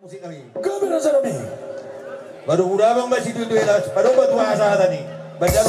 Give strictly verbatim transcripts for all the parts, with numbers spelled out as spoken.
Musik nami. Gabe raja nami. Baru buda abang basi tutu elas, baru batu asa tadi. Baca.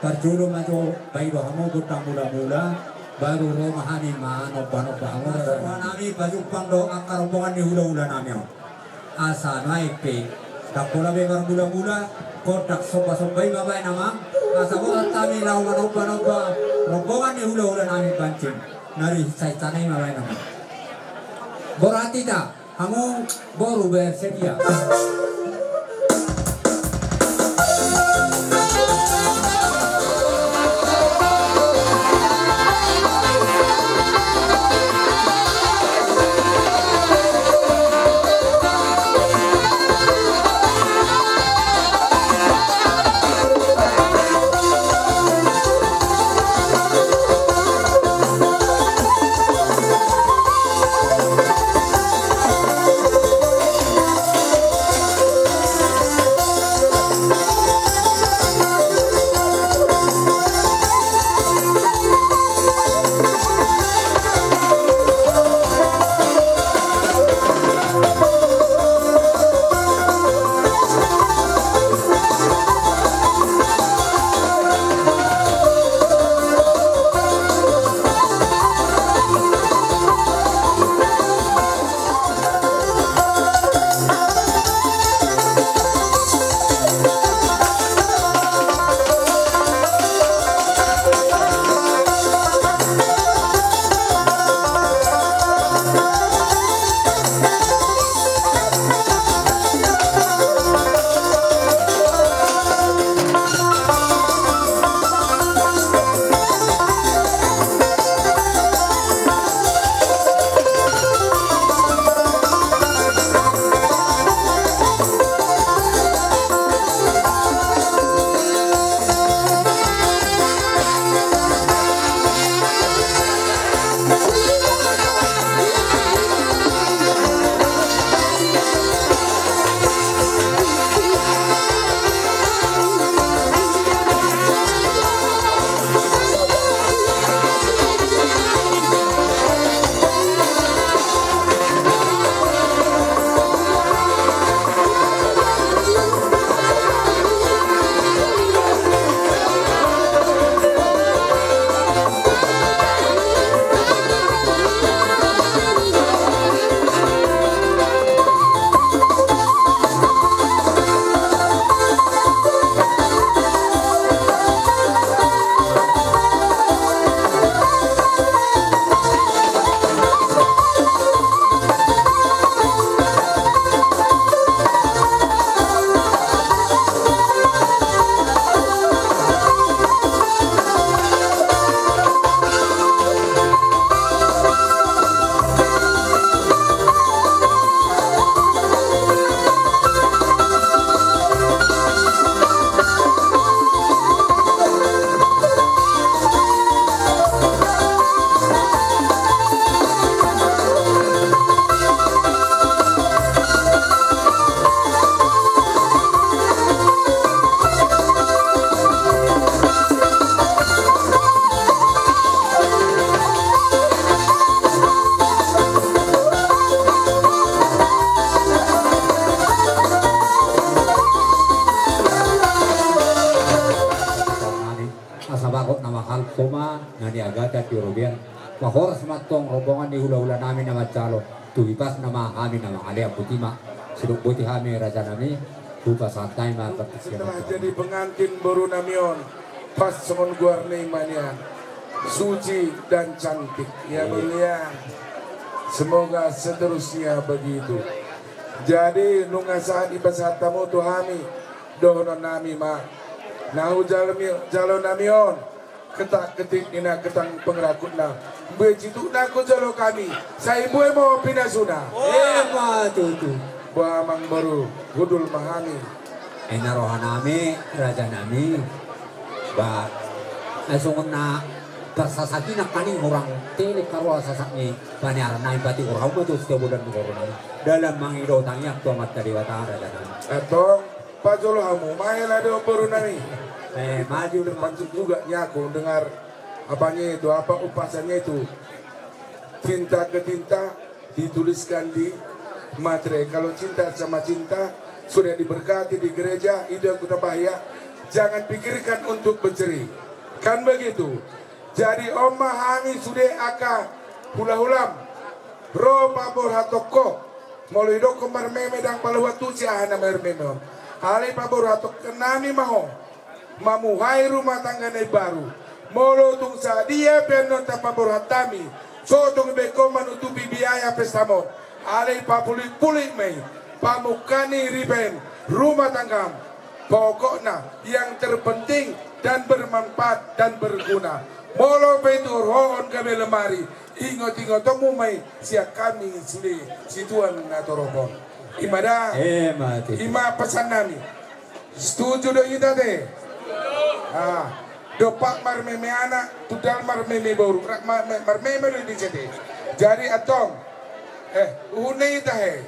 Parjolo ma jo, baen do hamu gondang mula-mula, baru ro ma hami manomba-nomba hamu. Nami pajumpang do angka rombongan ni hula-hula nami on. Asa nuaeng pe ndang pola be marmula-mula, gondang somba-somba i ma baen amang. Asa borat hami laho manomba-nomba rombongan ni hula-hula nami pancing na di saitana i ma baen amang. Borat hita. Hamu boru bersedia. Asa bagot na mahalto ma na niagatan di robean. Pahoras ma antong rombongan ni hula-hula nami na manjalo. Tu hipasna ma hami na mangalean. Boti ma, sidok boti hami raja nami. Hupasahat hami ma partingkian. Setelah jadi pengantin boru nami on, pas songon goarna i ma nian, suci dan cantik. Ya, boru ya. Semoga seterusnya begitu. Jadi nunga sahat dipasahat hamu tu hami, dohonon nami ma. Na hujalo mi-, jalo nami on, ketak-ketik ni na ketang pengerakutna. Bue cituk na hujalo hami, sai bue ma pinasuna. Emma tutu. Boha amang boru, hundul ma hami. Ena roha nami, raja nami. Ba, eh, songon na parsasak i nangkaning hurang tele karoa sasak ni paniaran nami, pati hurang ma tu setiap bulan ni korona. Dalam mangido tangiang tu Amanta Debata, raja nami. Antong. Pajolo hamu, ma hela do boru nami. Eh, maju. Termasuk juga ni aku dengar apanya itu, apa upasannya itu. Cinta ke cinta dituliskan di matre. Kalau cinta sama cinta sudah diberkati di gereja, itu yang kutambahi ya. Jangan pikirkan untuk bercerai. Kan begitu. Jadi on ma hami sude angka hulahulam. Ro paborhathon ho. Molo didokkon marmeme ndang paluhon tusi aha na marmeme on. Alai paborhathon nami ma ho. Mamuhai rumah tangga na imbaru. Molo tung sadia pe annon tapaborhat hami. So tung dibaen ho manutupi biaya pesta on. Alai papulik-pulik ma i. Pamungka ni ripen rumah tangga. Pokokna yang terpenting dan bermanfaat dan berguna. Molo pe tuor ho on gabe lemari, ingot-ingotonmu ma i sian hami sude situan na torop on. I ma da. Eh, mati. I ma pesan nami. Setuju do hita te? Ah, dompak marmeme anak, tutu marmeme boru, ra-, ma-, ma-, marmeme do di C D. Jadi antong, eh, uhum ni hita he.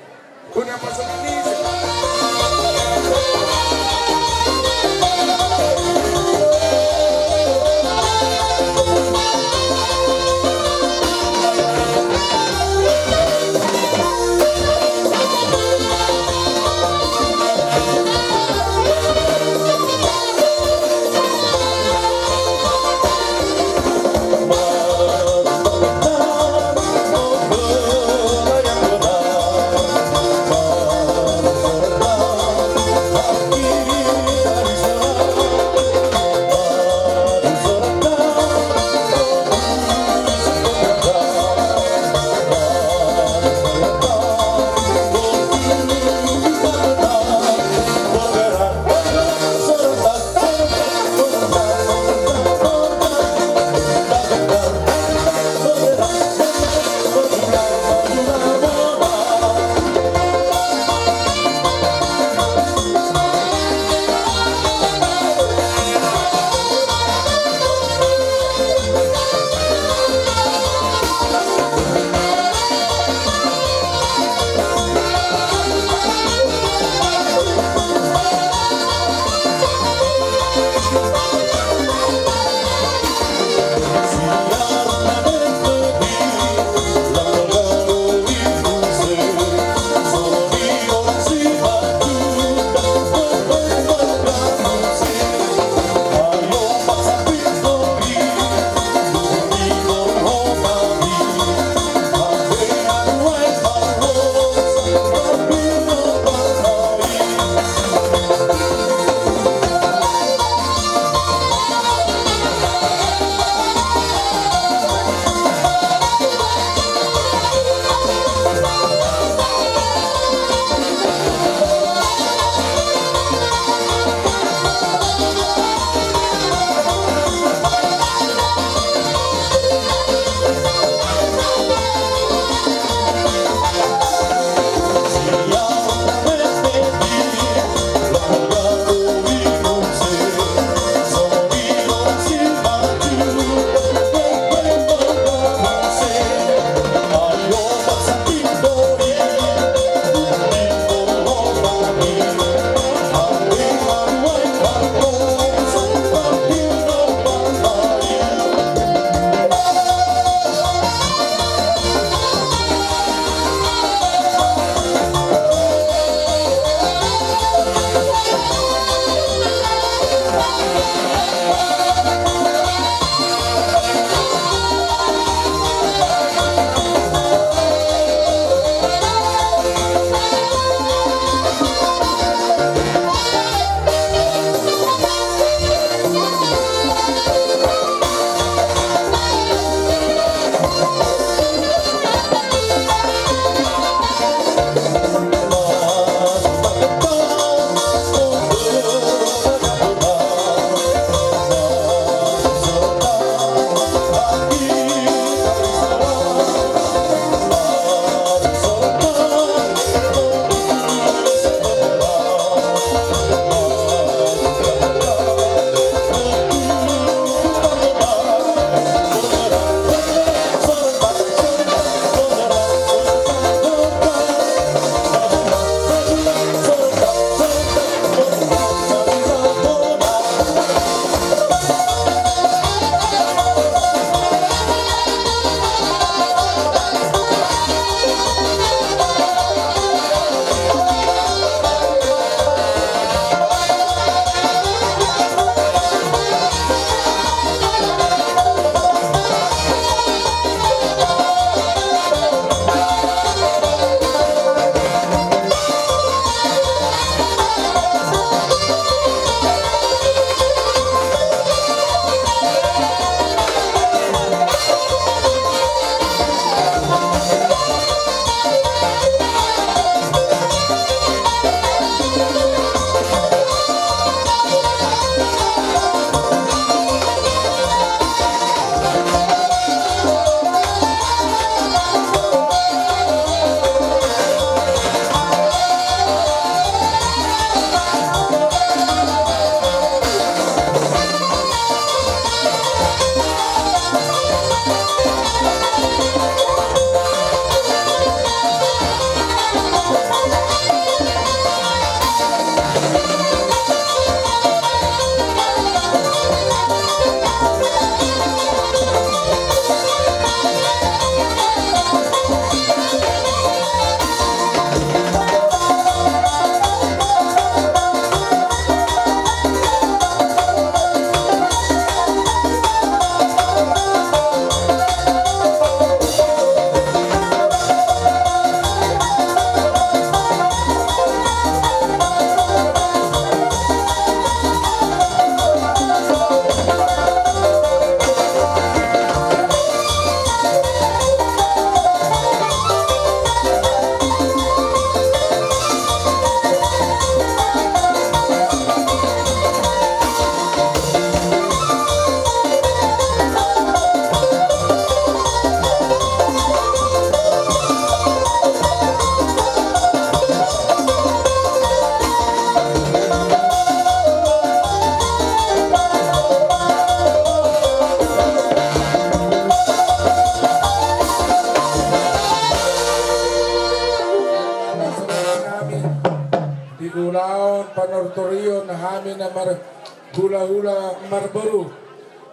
Panortorion hami na marhulahula marboru,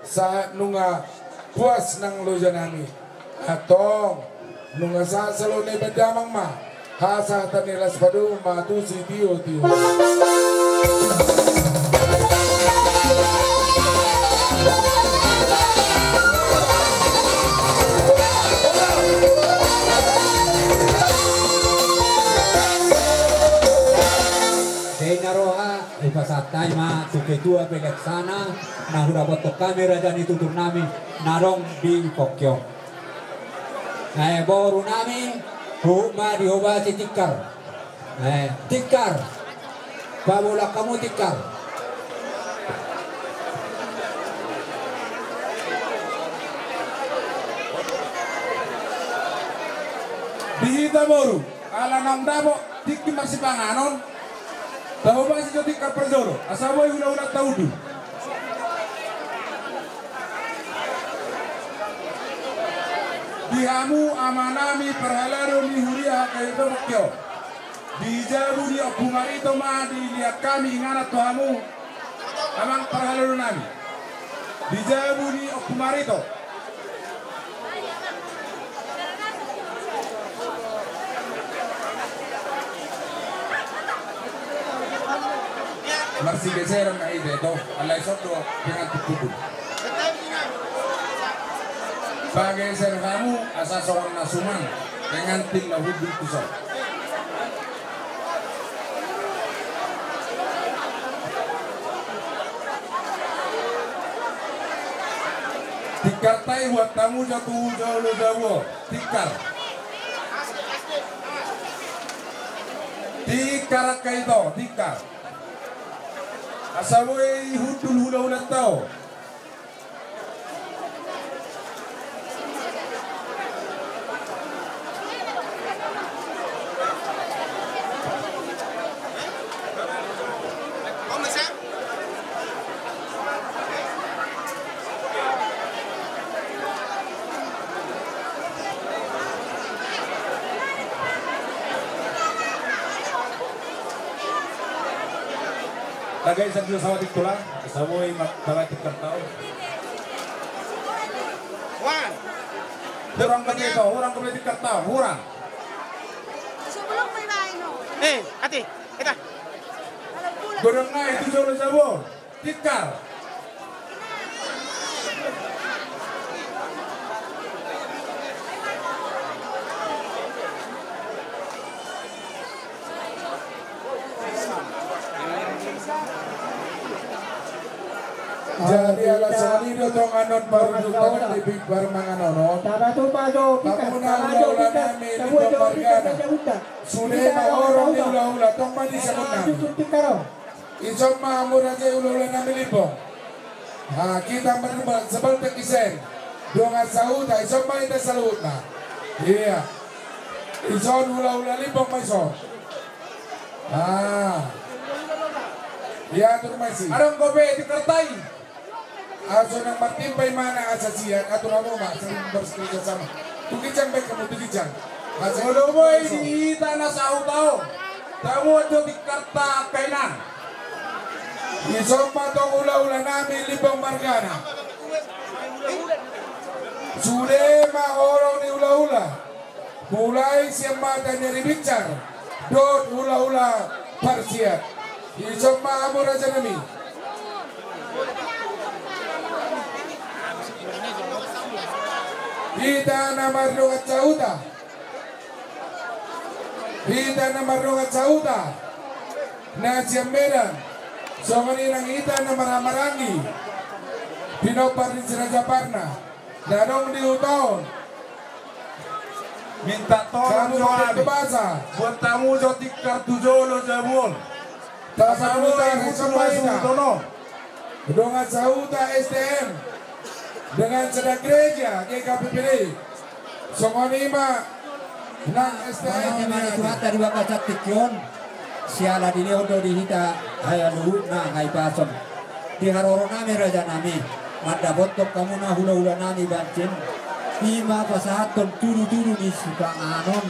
sahat nunga puas nang loja nami. Antong nunga sahat saluhutna i, baen damang ma hasahatan ni las padomu ma tu sitiotio. Dei na roha, hupasahat hami ma tu ketua pelaksana na hudapothon hami raja ni tutur nami na adong di pongki on. Eh, boru nami, huhut ma dihobasi tikar. Eh, tikar. Paboa hamu tikar. Di hita boru, ala naung dapot tingki marsipanganon, tahobasi jo tikar parjolo, asa boi hulahulanta hundul. Di hamu amanami parhalado ni huria H K I P Pongki on, di jabu ni Ompu Marito ma dilehon hami inganan tu hamu, amang parhalado nami. Di jabu ni Ompu Marito. Marsigeseran ma ita, ito, alai sodo pengantin tubu. Pageser hamu asa songon na suman pengantin na hundul tu son. Tikarta i buat hamu jo tu jolo jabu on. Tikar. Tikar angka ito, tikar. Asa boi hundul hulahulanta on. Tagai sandil sama tiktulang, asa boi ma tagai tikar tau. Hurang kami itu, hurang kami tikar tau, hurang. Eh, ate, eta. Godang na itu jolo jabu on. Tikar. Jadi ala songon i do tong annon parujung tangan di parmanganon on. Hamu na hulahula nami Limbong margana. Sude ma horong ni hulahula, tong ma di sabun nami. Ison ma hamu raja i hulahula nami Limbong. Ha, hita marhulahula sebaltek isen. Dongan sahuta, ison ma hita saluhutna. Ia. Ison hulahula Limbong ma ison. Ha. Ia, atur ma isi. Adong dope tikarta i. Asa unang martimbai ma na asa sian, atur hamu ma, saling bekerja sama. Tu ginjang baen hamu, tu ginjang. Asa. Molo boi di hita na sahuta on, tamuat jo tikarta angka inang. Ison ma tong hulahula nami Limbong margana. Sude ma horong ni hulahula. Mulai sian mata ni ari binsar dohot hulahula parsiat. Ison ma hamu raja nami. Hita na mardongan sahuta. Hita na mardongan sahuta. Na sian Medan. Songon i nang hita na marhahamaranggi. Pinompar ni si Raja Parna. Na adong di huta on. Minta tolong jo hami. Buat hamu jo tikar tu jolo jabu on. Asa boi huhut ma hita. Dongan sahuta S T M. Dengan sada gereja G K P P D. Songon i ma nang S T M. Mauliate ma di Tuhanta di bagasan tingki on. Siala dilehon do di hita hasuhuton na hahipason. Di haroro nami raja nami, mandapothon hamu na hulahula nami bansin, i ma pasahathon tudutudu ni sipanganon.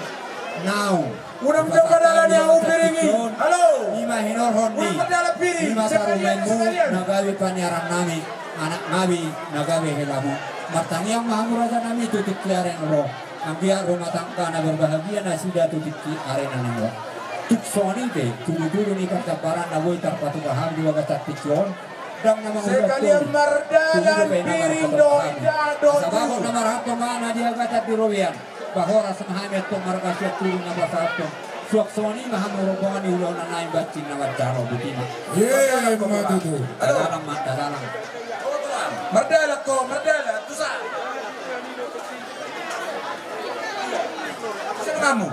Naung. Unang jompa dalan ni ahu piring i. Halo. Ima hinorhon ni. Unang jompa dalan piring. Ima parumaenmu na gabe paniaran nami, anak nami na gabe helamu. Martangiang ma hamu raja nami tu tingki ari na ro. Anggiat rumah tangga na berbahagia nasida tu tingki ari na naeng ro. Tung songon i pe tudu-tudu ni partambaran na boi tarpatupa hami di bagasan tingki on. Ndang na mangulahon. Sekalian mardalan piring dohot indahan dohot. Sabagot na marhatomu ma na di bagasan di robean. Ba horas ma hami antong marga Sianturi na pasahathon. Suang songon i ma hamu rombongan ni ulaon nami bancin na manjalo buti ma. Iya, iya, iya, ima tutu. Dalan ma, dalan. Mardalan ho, mardalan, tusa. Bisa mengamu.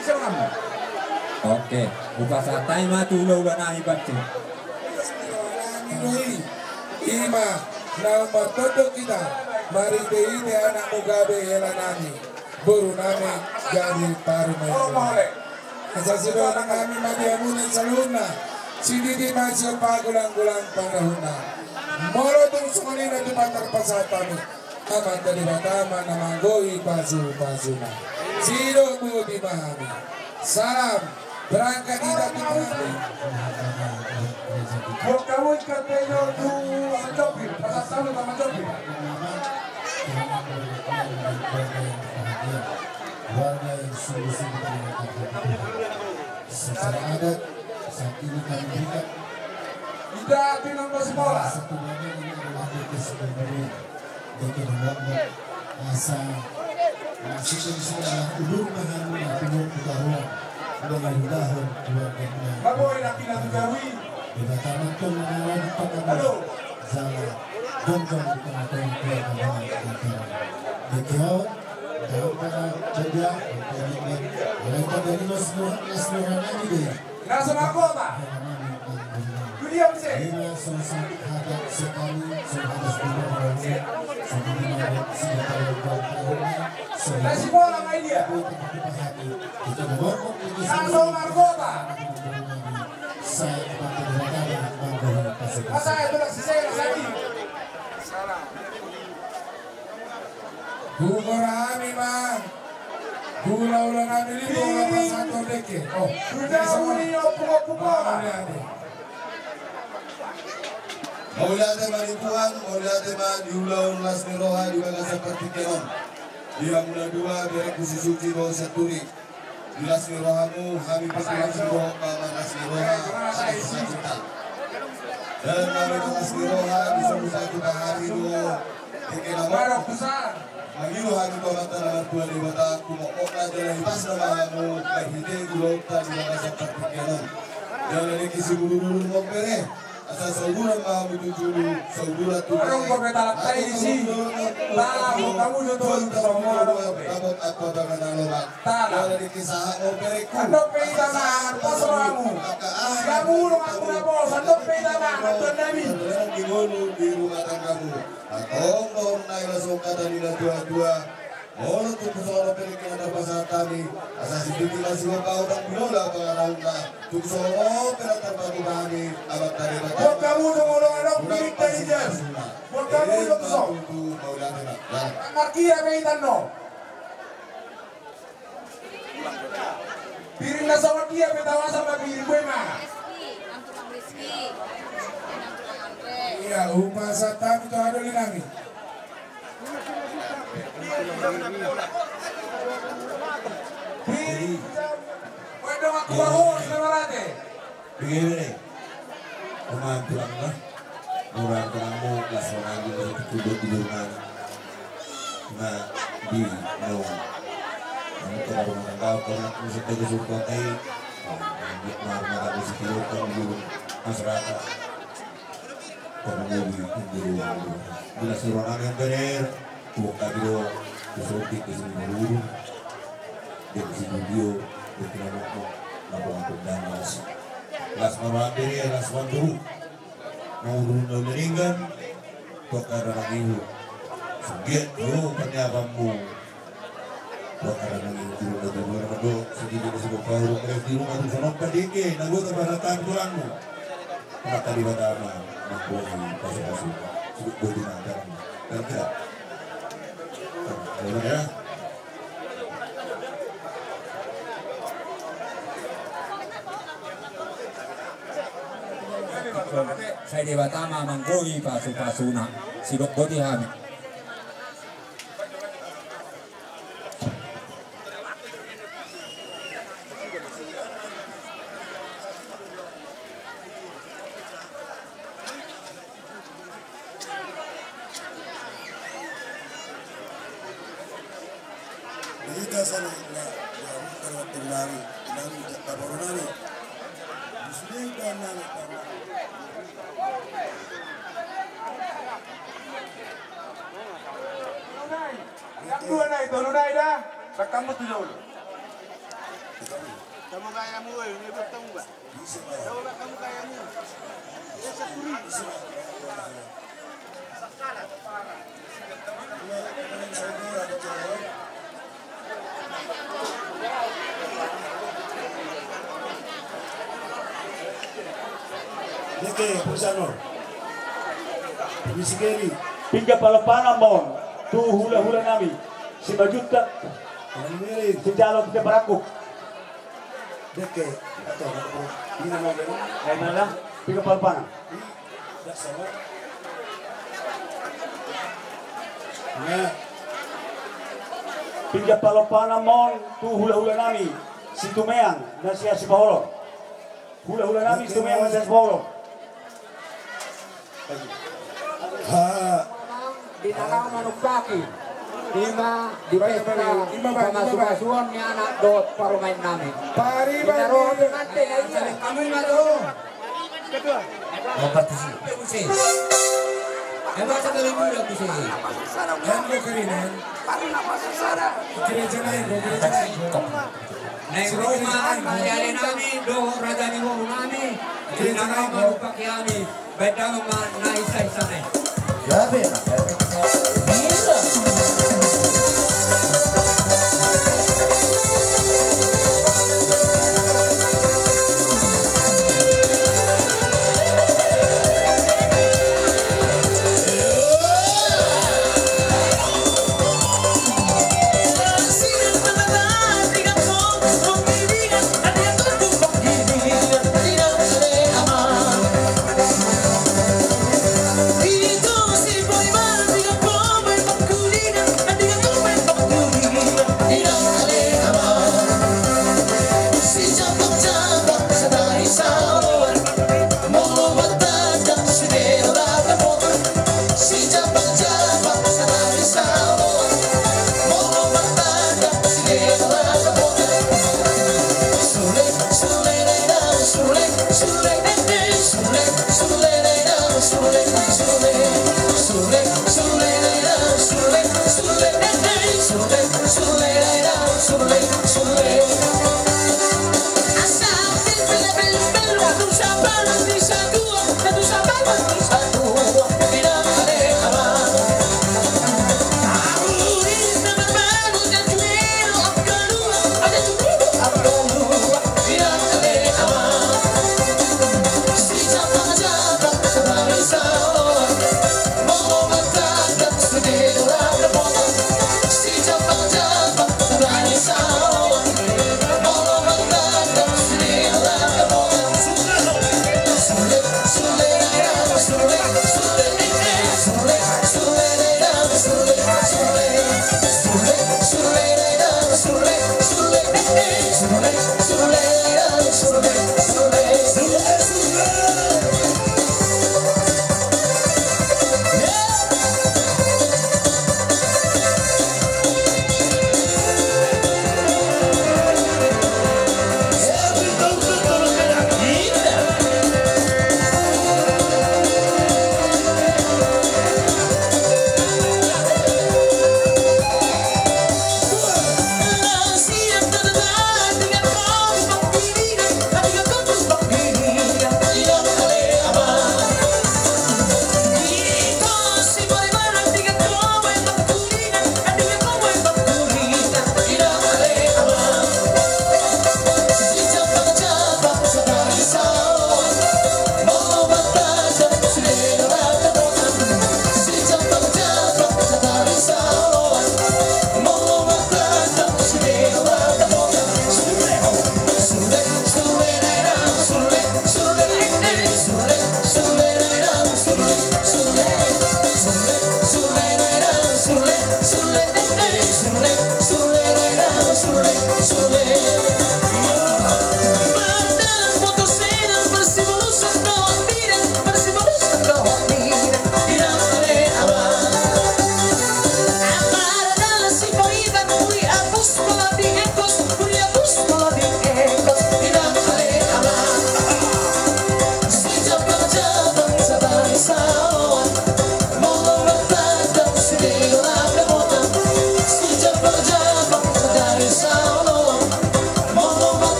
Bisa mengamu. Oke, hupasahat hami ma tu ulaula nami bancin. Ima naung martondong hita, marhite-hite anakmu gabe hela nami, boru nami gabe parumaen. Asa sidohonon nami ma di hamuna saluhutna, sididi ma sian pagolang-golang pangarahutna. Molo tung songon i na tupa tarpasahat hami, Amanta Debata ma na manggohi pasu-pasuna. Sidok boti ma hami. Salam. Berangkat hita tu hami. Buat kamu ikat pejo tu Aman Jopir. Pasal selalu Aman Jopir. Keluarga yang sungguh-sungguh terima kasih. Secara adat, saat ini kami berikan. Tidak, tidak, Mas Bola. Satu bagian ini adalah adat yang sudah dulu. Jadi, asa maksudnya di sini adalah ulur bahagia, ulur kebaruan, ulur tahun dua ribu dua puluh. Bapak, enak pindah ke Jawi. Kita tamatkan mengalami pertemuan. Halo. Jalan jongjong di tengah-tengah keluarga bahagia. Begitu, dalam para kerja, mulai dari Mas Nur, Mas Nur lagi deh. Nasa mahkota. Dunia muse. Nasi bola ngai dia. Nasa mahkota. Masa itu nak sisai lagi. Salam. Hugora hami ma. Hulaula nami lima, hulaula pasator deke. Oh. Sudah muni ompung-ompung bola. Mauliate ma di Tuhan, mauliate ma di ulaon las ni roha di bagasan partingkian on. Di hamuna dua, berengku si Suci dohot Sianturi. Di las ni rohamu, hami pasupasu dohot paman las ni roha, sukacita. Dan hami las ni roha, bisa sukacita hami dohot. Dengke na maro. Mangido hami tu Amanta na martua Debata, tumompa jala ipasna ma hamu, marhite ulaonta di bagasan partingkian on. Jala dengke si bulubulu na mambere. Asa sauduran ma hamu tu julu, sauduran tu. Adong pe talak tai disi. Tala, kamu jo tu. Tala. Adong pe hita mangan pasu hamu. Hamu ulung, hamu na pos, adong pe hita mangan, adong nami. Di rumah tanggamu. Adong, adong nai langsung kata ni na tua-tua. Molo tung songon on pe dengke na tarpasahat hami, asa sititi ma siboan pautang binola pangarahutna, tung songon on pe na tarpatupa hami, Amanta Debata. Buat kamu tu molo adong piring tadi jas. Buat kamu tu songon. Markia pe hita no. Piring na songon dia pe tawasan ma piring gue ma. Iya, hupasahat hami tu hadolinami. Hei. Wendong aku baru, selamat. Begini nih. Teman tulang lah. Murah tulang mau kelas mana aja, mau ikut dulu di rumah. Nah, di, no. Kamu ke rumah tangga, kalau aku sebagai support, eh. Nah, di rumah tangga, di situ, kan, di masyarakat. Di las ni roha nami, bener. Buka dulu. Disuntik di sini dulu. Di sini dulu. Di sini dulu. Lapo aku dan las. Las ni roha nami, las ni roha nami. Mau dulu, dulu, dulu. Buka dulu. Segiat dulu, penyapamu. Wah, karena ini dulu, dulu, dulu, dulu, sedikit, sedikit, baru beres di rumah, terus nonton dengke, nah, gua tambah datang tulangmu. Maka di mana, mah, gua di pasu-pasu. Sedikit gua di mana, dan, dan tidak. Nah, ya. Sai Debata ma manggohi pasupasuna. Sidok boti hami. Hita saluhutna, di hamu na martunggangan, nang taboru nami. Di sude iban nami, iban nami. Yang dua nai, tolu nai da. Sangkammu tu jolo. Kamu gaya mu, eh, ini bertemu, Pak. Oke, Pusanor. Misigeri. Pinggan palompanan ma on tu hulahula nami. Simanjuntak. Sijalo tu parangkup. Deke, atau, ini namanya. Ayo, mana? Pinggan palompanan. Pinggan palompanan ma on tu hulahula nami Situmeang na sian Sipaholor. Hulahula nami Situmeang na sian Sipaholor. Ha. Di na laho manumpahi, ima di pesta pamasumasuon ni anak dohot parumaen nami. Di na roha pengante na ia. Hamu ma do. Emang satu minggu dah bisa. Gereja lain, gereja lain. Nai roha ma ale nami dohot raja ni boru nami. Di na laho manumpahi hami. Baik, damang ma na isaisa nai.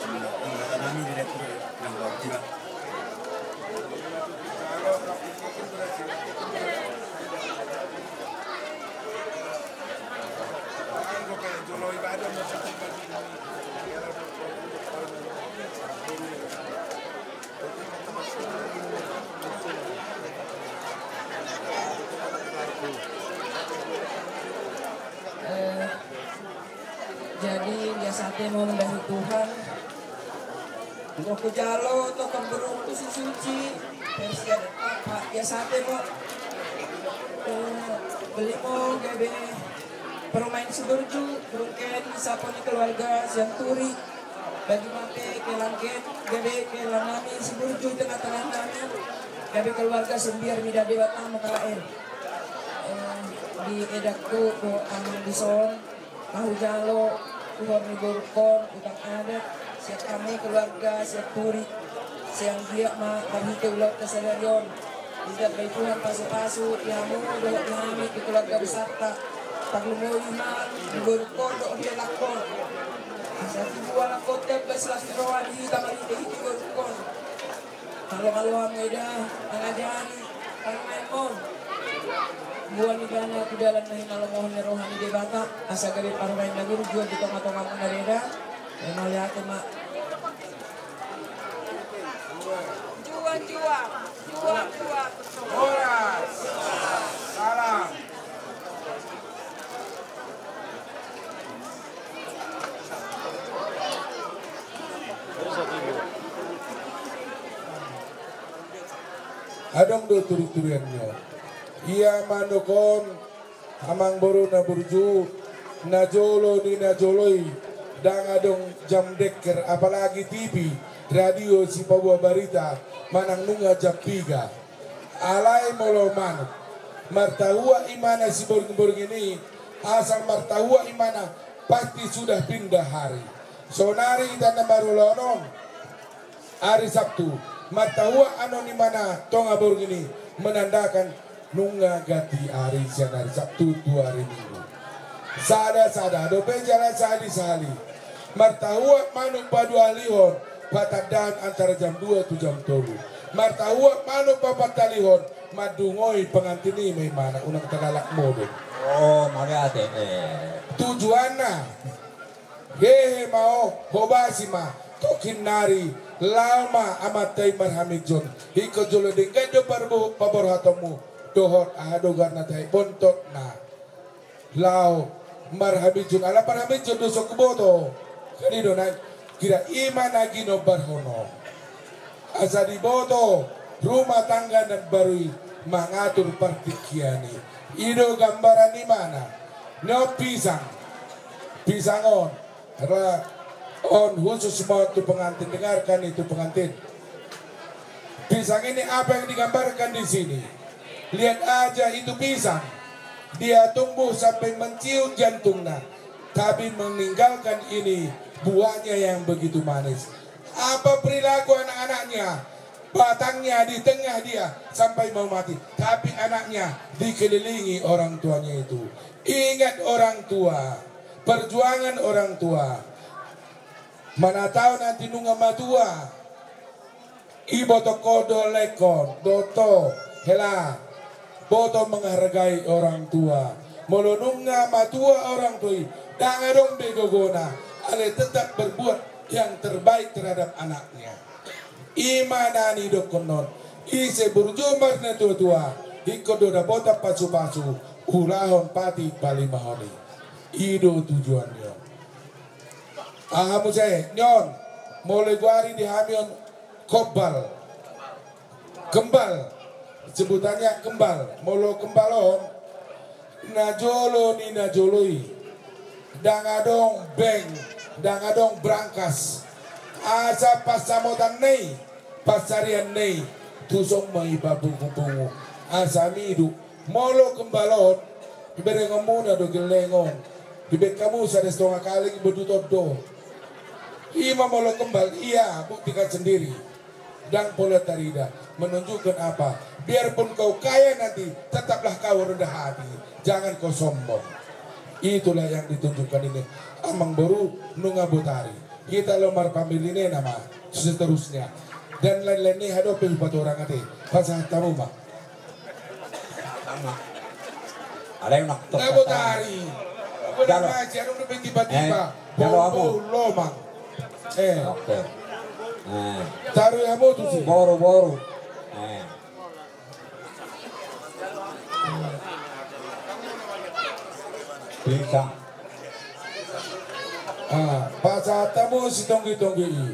Tanami di Depok, Depok. Eh, jadi biasa ate mau mendahi Tuhan. Mau ku jalo tongkan burung tu si suci. Persia dan papa biasa ate mau. Eh, beli mau gabe perumaen si burju, burung ken, sapo ni keluarga sian turi. Bagi ma pe kelang ken, gabe kelang nami si burju tengah-tengah nami. Gabe keluarga sembiar mida dewa tamu kalaen. Eh, di edakku do amang dison. Mau jalo, tuhor ni borungkon, utang adat, sian hamu keluarga, sian turi. Sian dia ma, marhite ulaon ta sadari on. Idat bai Tuhan pasu-pasu, di hamu, dohot di hami, di keluarga besarta. Parlumoi ma di borungkon dohot di helakkon. Asa tibu alangkon tembes las ni roha di hita marhitehite borungkon. Halo halo hamu eda, mangajar, parumaenmon. Boan ibana tu dalan na hinalomohon ni roha ni Debata, asa gabe parumaen na burju di tongatongamuna eda. Mauliate ma. Juang, juang, juang, juang. Horas. Salam. Adong do turiturian ni on. Ia manuk on, amangboru na burju, na jolo ni na jolo i, ndang adong jam denger, apalagi T V, radio, sipaboa barita, manang nunga jam piga. Alai molo manuk, martahua imana siborngin-borngin i, asal martahua imana, pasti sudah pindah hari. Sonari hita na marulaon on, ari Sabtu, martahua anon imana tonga borngin i, menandakan nunga ganti ari sian ari Sabtu tu ari Minggu. Sada-sada dope jala sahali-sahali. Martahua manuk paduahalihon, patandaan antara jam dua tu jam tolu. Martahua manuk papathalihon, mandungoi pengantin i ma imana, unang tagalak modom. Oh, mauliate, eh. Tujuanna, hehe ma ho, hobasi ma, tongkin nari, laho ma amanta i marhaminjon. Ingkon jolo denggan do parbo-, paborhatonmu, dohot aha do goarna tahe, bontotna. Laho marhaminjon, ala marhaminjon do so huboto. Kan i do nai, kira i ma na ginombarhon on. Asa diboto rumah tangga na baru i mangatur partingkian i. I do gambaran imana. Ni on pisang. Pisang on. Ra on khusus ma tu pengantin, dengarkan itu pengantin. Pisang ini apa yang digambarkan di sini? Lihat aja itu pisang. Dia tumbuh sampai menciut jantungnya, tapi meninggalkan ini buahnya yang begitu manis. Apa perilaku anak-anaknya? Batangnya di tengah dia sampai mau mati, tapi anaknya dikelilingi orang tuanya itu. Ingat orang tua, perjuangan orang tua. Mana tahu nanti nunga matua, iboto ho do laengkon, dohot ho, hela, boto menghargai orang tua. Molo nunga matua orang tua i, ndang adong be gogona, alai tetap berbuat yang terbaik terhadap anaknya. I ma na nidokkon on, ise burju marnatuatua, ingkon do dapotan pasupasu, ulahon pati palimahon i. I do tujuan ni on. Aha muse, ni on, molo i goari di hami on, kombal. Kembal. Sebutannya kembal. Molo kembal on, na jolo ni na jolo i. Ndang adong beng, ndang adong brangkas. Asa pansamotanna i, pansarianna i, tuson ma i pabungu-bungu. Asa miduk. Molo kembal on, berengonmuna do gelleng on. Dibaen hamu sada sitonga kaleng, bodut on do. I ma molo kembal, ia, buktikan sendiri. Ndang pola tarida, menunjukkan apa? Biarpun kau kaya nanti, tetaplah kau rendah hati. Jangan kau sombong. Itulah yang ditunjukkan ini. Amangboru, nunga botari. Hita laho marpamili na ma, seterusnya. Dan lain-lain ni hadopi hupatorang ate. Pasahat hamu ma. Alai unang. Na botari. Jalo. Jalo hamu. Lomang. Eh. Oke. Eh. Taruh hamu tusi. Boru, boru. Eh. Pisang. Ah, pasahat hamu sitonggi-tonggi i.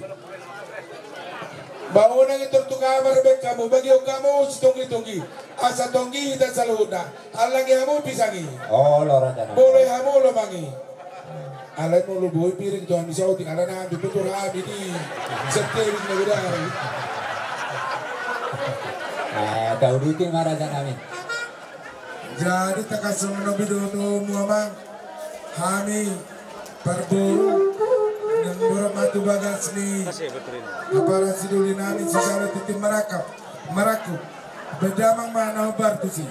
Ba unang i tor tu kamar baen hamu, bagihon hamu sitonggi-tonggi. Asa tonggi hita saluhutna. Allangi hamu pisang i. Olo raja na. Boloi hamu lomang i. Alai molo boi piring tu hami saotik, alana hami pe tor hami di. Seteling na beda. Eh, tauduti ma raja nami. Jadi takasongon on do tu hamu amang. Hami parboru naeng borat ma tu bagas ni aparan sidoli nami sijalo tintin marangkup. Marangkup. Baen damang ma na hombar tusi.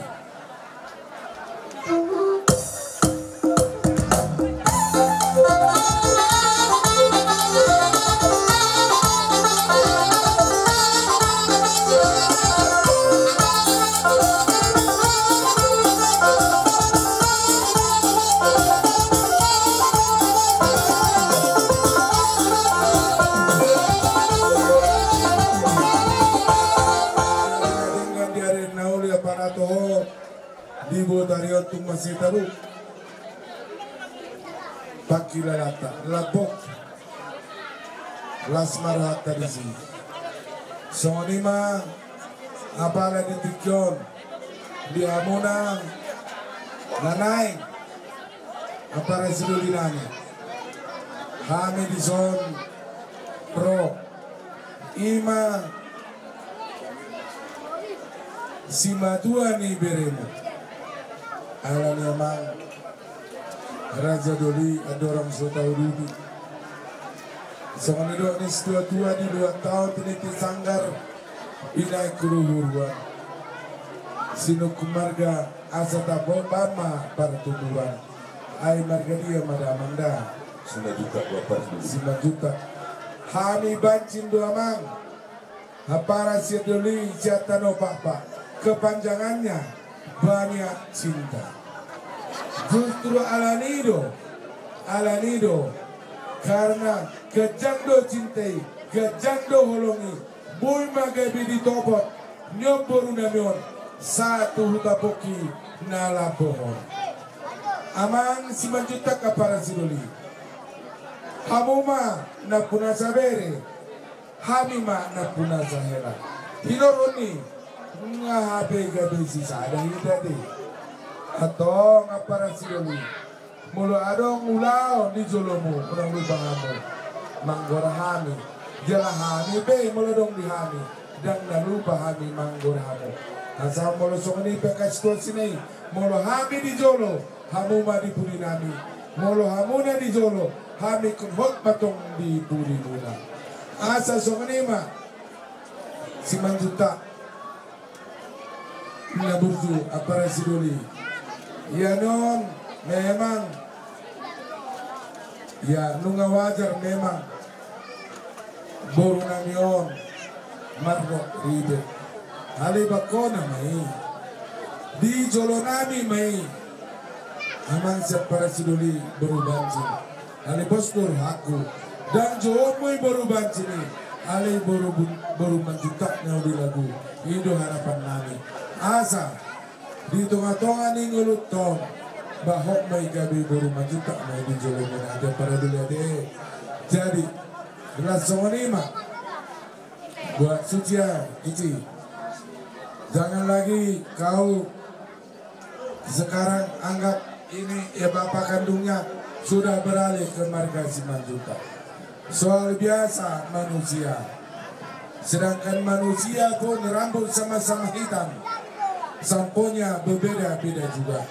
Di botari on tung masita bu. Pangkilalanta lambok. Las ma rohanta disi. Songon i ma apala di tingki on di hamuna na naeng. Apala sidoli nami, hami dison ro, i ma simatua ni beremu. Alani amang raja doli andorang so tauduti. Songon nidok ni situatua, di luat taon tiniti sanggar, i naeng huruhuruan. Sinungkun marga asa tabo bama partuburan. Ai marga dia ma damang da? Simanjuntak do, Ampara Sidoli. Simanjuntak. Hami bancin do amang. Ampara Sidoli sian Tano Pakpak. Kepanjangannya banyak cinta. Justru alani do, alani do. Karena ganjang do cinta i, ganjang do holong i. Boi ma gabe ditopot ni on boru nami on sahat tu huta pongki na lambok on. Amang Simanjuntak, Ampara Sidoli. Hamu ma nampuna sabere, hami ma nampuna sahela. Hinorhon i, nga hape gabe sisada hita de. Antong, Ampara Sidoli. Molo adong ulaon di jolomu, unang lupa hamu manggora hami. Jala hami pe molo adong di hami, ndang na lupa hami manggora hamu. Asa molo songon i pe angka situasi na i, molo hami di jolo, hamu ma di pudi nami. Molo hamuna di jolo, hami ingkon hot ma tong di pudimuna. Asa songon i ma. Simanjuntak. Na burju, Ampara Sidoli. Ia non memang, ia nunga wajar memang boru nami on marrok ribet. Alai bangkona ma i, di jolo nami ma i. Amang si Ampara Sidoli boru Banjin. Alai pos do rohangku, ndang joommu i boru Banjin i, alai boru bu-, boru Manjuntak na uli lagu. I do harapan nami. Asa di tonga-tonga ni ngolunta on, ba hot ma i gabe boru Manjuntak ma i di jolomu na ate, Ampara Sidoli ate. Jadi, jelas songon i ma. Buat sucia, Cici. Jangan lagi kau sekarang anggap ini, ya, bapak kandungnya sudah beralih ke marga Simanjuntak. Soal biasa manusia. Sedangkan manusia pun rambut sama-sama hitam, samponya berbeda-beda juga.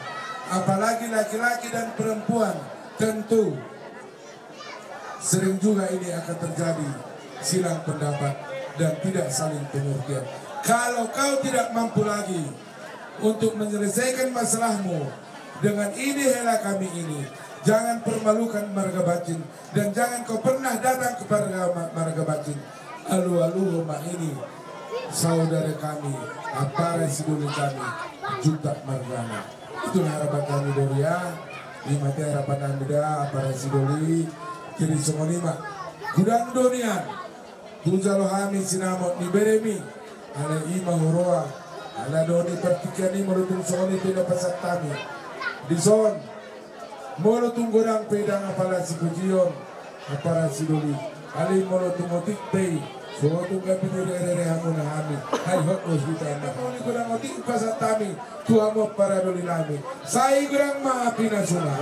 Apalagi laki-laki dan perempuan, tentu sering juga ini akan terjadi silang pendapat dan tidak saling pengertian. Kalau kau tidak mampu lagi untuk menyelesaikan masalahmu dengan ini hela kami ini, jangan permalukan marga Banjin dan jangan kau pernah datang ke marga, marga Banjin. Alu-alu ma ini saudara kami, Ampara Sidoli kami, Juntak margana. Itu harapan kami do, ya. I ma ate harapan nami da, Ampara Sidoli. Jadi songon i ma. Godang do nian hujalo hami sinamot ni beremi. Alai i ma huroha. Alai do ni partingkian i, molo tung songon i pe na pasahat hami dison. Molo tung godang pe ndang apala sipujion, Ampara Sidoli. Alai molo tung otik pe i, so tung gabe direrere hamuna hami. Ai hot do hita ma. Molo godang otik pasahat hami tu hamu, Ampara Doli nami. Sai godang ma api na suna.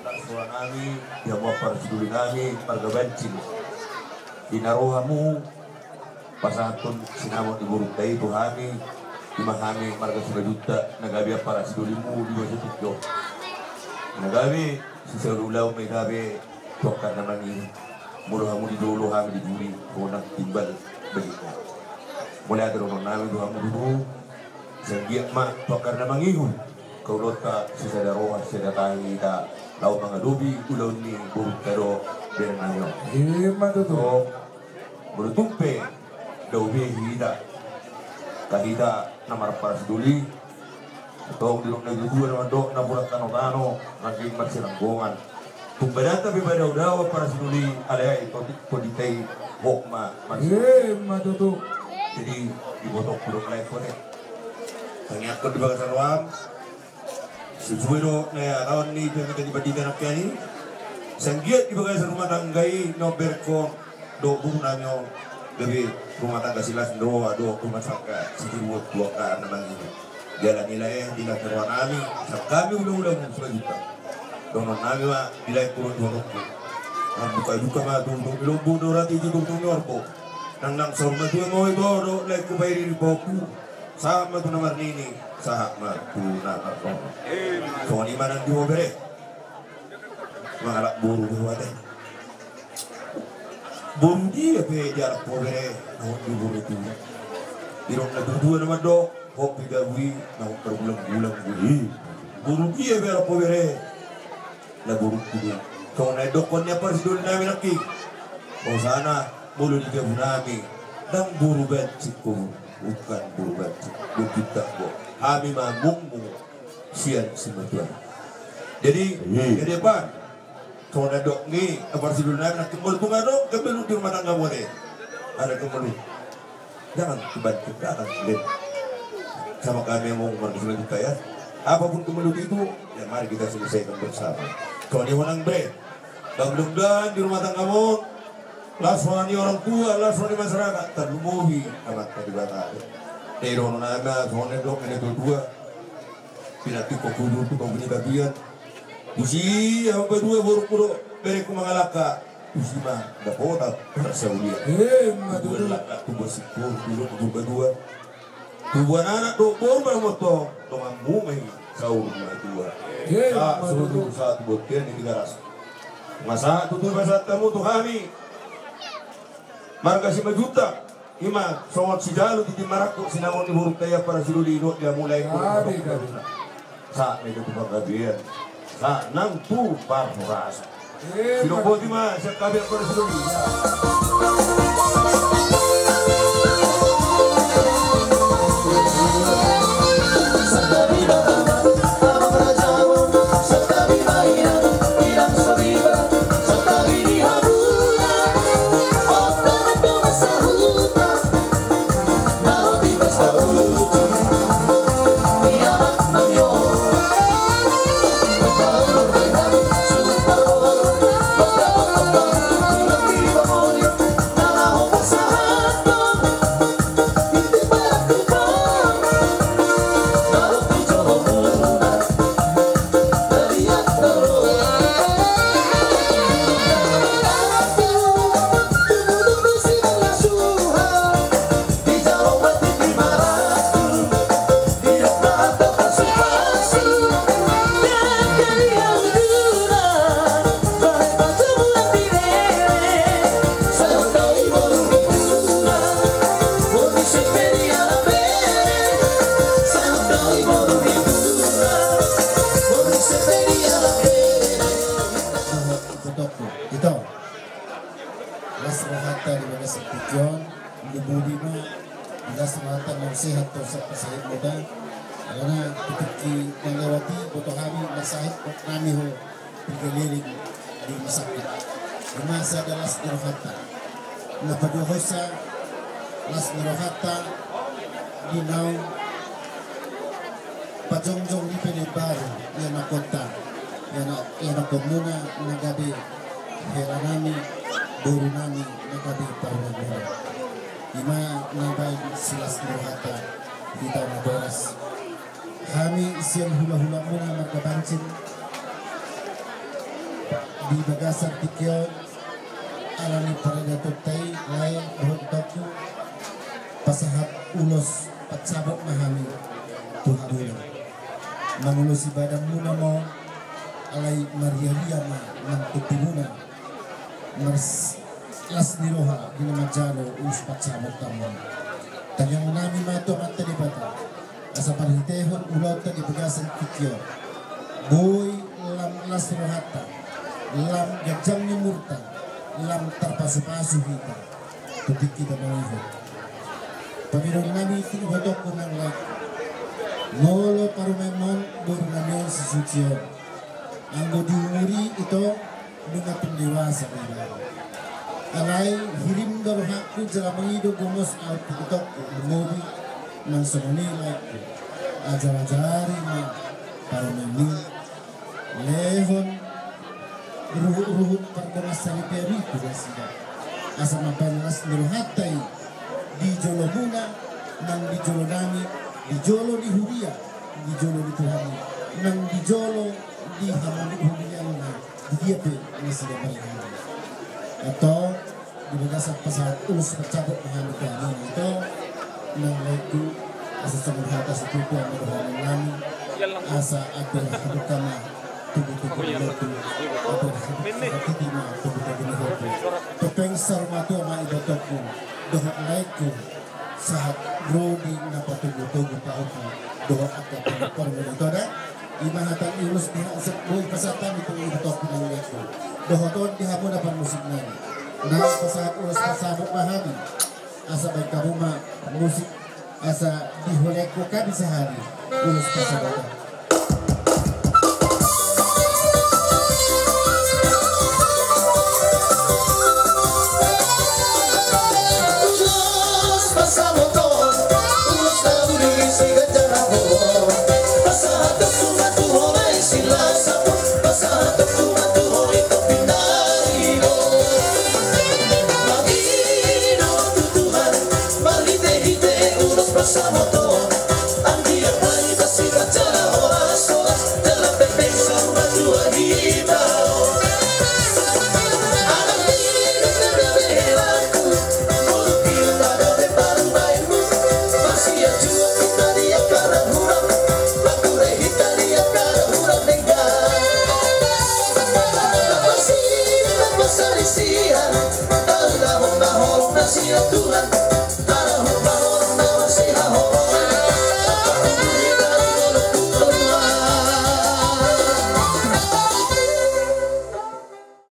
Las roha nami di hamu, Ampara Sidoli nami, marga Banjin. Di na ro hamu pasahathon sinamot ni borunta i tu hami, i ma hami marga Simanjuntak, na gabe Ampara Sidolimu di bagasan tingki on. Na gabe sisada ulaon ma i gabe tu angka na mangihu. Molo hamu di jolo, hami di pudi, sonang timbal balik. Mauliate dohonon nami tu hamu tutu, sai anggiat ma tu angka na mangihu. Kaulonta sisada roha, sisada tahi hita laho mangadopi ulaon ni borunta dohot bere nami on. Ima tutu. Molo tung pe dao be hita, angka hita na marpara sidoli, tong didok na tuatua na mandok na murang tanotano, rangging marsiranggongan. Tung badanta pe badao-dao, para sidoli, alai ai topik po di tai, hok ma, mas. Eh, ma tutu. Jadi, dibotok burung lain po, eh. Tangiangkon di bagasan roham. Sesuai do na laon ni pemeta di pandita nangkin i. Sanggiat di bagasan rumah tangga i, na berko do burung nami on. Gabe rumah tangga silas ni roha do, rumah tangga sitiruon tuaka na mangini. Jala nilai, nilai roha nami, sangkami ula-ula mung selanjutna. Dohonon nami ma, nilai kurang dua rokku. Nang buka-buka ma, tung-tung milombu do rati, tung-tung miorbo. Nang nang saur matua ma ito do, nilai ku pairi di poku. Sahat ma tu na marnini, sahat ma tu na marnono. Songon i ma nang di ho bere. Mangalap boru do ate. Boru dia pe dialap ho bere, na hot di boru tu. Didok na dua-dua na mandok, hot di gabu i, na hot pargulang-gulang do i. Boru dia pe alap ho bere. Na boru tu dia. Songon na didokkon ni ampara sidoli nami nangkin. Hosana, molo di gabu nami. Ndang boru bancik ho. Bukan boru bancik. Bukan tak bo. Hami ma mungmung. Sian simatua. Jadi, iya, ke depan. Songon na didok ni ampara sidoli nami, nanti molo tung adong kemelut di rumah tangga mode. Ada kemelut. Jangan kebantu, jangan, Len. Sama kami yang mau marga Sungai Buta ya. Apapun kemelut itu, ya mari kita selesaikan bersama. Songon i ma nang bre. Mudah-mudahan di rumah tanggamon, las roha ni orang tua, las roha ni masyarakat, tarlumobi Amanta Debata. Jadi dohonon nami, songon na didok ni na tua-tua. Pinantikhon hujur tu togu ni bagian. Tusi, ahu patua borungku do berengku mangalangka. Tusi ma dapotan parsaulian. Eh, ma tutu. Tubuan langka, tubuan singkop, tubuan tubuan patua. Tubuan anak dohot boru ma motong, donganmu ma i saur matua. Eh, ma tutu. Sa, saur, sahat tu bontean ni Tigaras. Nga sahat tutu pasahat hamu tu hami. Marga Simanjuntak, ima songon sijalo tintin marangkup sinamot ni borunta i ampara sidoli, dohot di hamu lae. Sahat ma i tu panggabean, sahat nang tu parhorasan. Sidok boti ma sian hami ampara sidoli. Las rohanta di bagasan tingki on, di bumi ma, las rohanta, naung sehat tu sahit-sahit muda. Karena ketika melewati boto hami, marsahit nami ho, di keliling di masyarakat. Ima sada las ni rohanta. Na paduahonsa, las ni rohanta di naung pajongjong ni pede baru, ianakhonta, iana-, ianakhonmuna na gabe hela nami, boru nami na gabe parumaenmuna. Ima na baen silas ni rohanta, hita na boras. Hami sian hula-hulamuna marga Pancin di bagasan tingki on, ala ni paradatonta i, lae dohot togu, pasahat ulos pansabot ma hami tu hamuna. Mangulosi badanmuna ma on, alai maria-ria ma nang tondimuna. Mars-, las ni roha di na manjalo ulos pansabot hamu. Tangiangnami ma tu Amanta Debata, asa marhitehon ulaonta di bagasan tingki on, boi lam las rohanta, lam ganjang ni umurta, lam tarpasu-pasu hita tu tingki na mangihut. Pangidoannami tu ibotongku nang lae, molo parumaenmon boru nami on si Suci on, anggo di umur i ito, Nunga tung dewasa ma ibana. Alai hirim do rohangku jala mangido gomos ahu tu itongku, lumobi nang songon i laengku. Ajar-ajari ma parumaen i, lehon ruhut-ruhut pardongansaripeon i tu nasida, asa mambahen las ni rohanta i di jolomuna, nang di jolo nami, di jolo ni huria, di jolo ni Tuhan i, nang di jolo ni hamuna, huria nami. Di dia pe nasida marhite. Antong di bagasan pasahat ulos parsabot ma hami tu hamuna, antong nang laengku, asa songon hata situtu ma dohonon nami, asa andor hamuka ma togu-togu ni lombu, andor hatiti ma togu-togu ni lombu. Topeng saur matua ma ibotongku dohot laengku, sahat ro di na patogu-togu pahompu dohot angka pahompu, ito da. I ma hata ni ulos ni hata, boi pasahat hami tu ibotongku nang laengku dohot on di hamuna parmusik nami. Nang pasahat ulos parsabot ma hami, asa baen hamu ma musik, asa diholehon hamu sahali ulos parsabot. Marhite-hite ulos parsabot on, anggiat ma hita sirajala horas-horas, jala pepeng saur matua hita on. Anak ni na bebehelangku, molo hita gabe parumaenmu, marsianjuan hita di angka na hurang, marhure hita di angka na hurang denggan. Marsianjuan, marsianjuan, taulahon ma holong na sian Tuhan.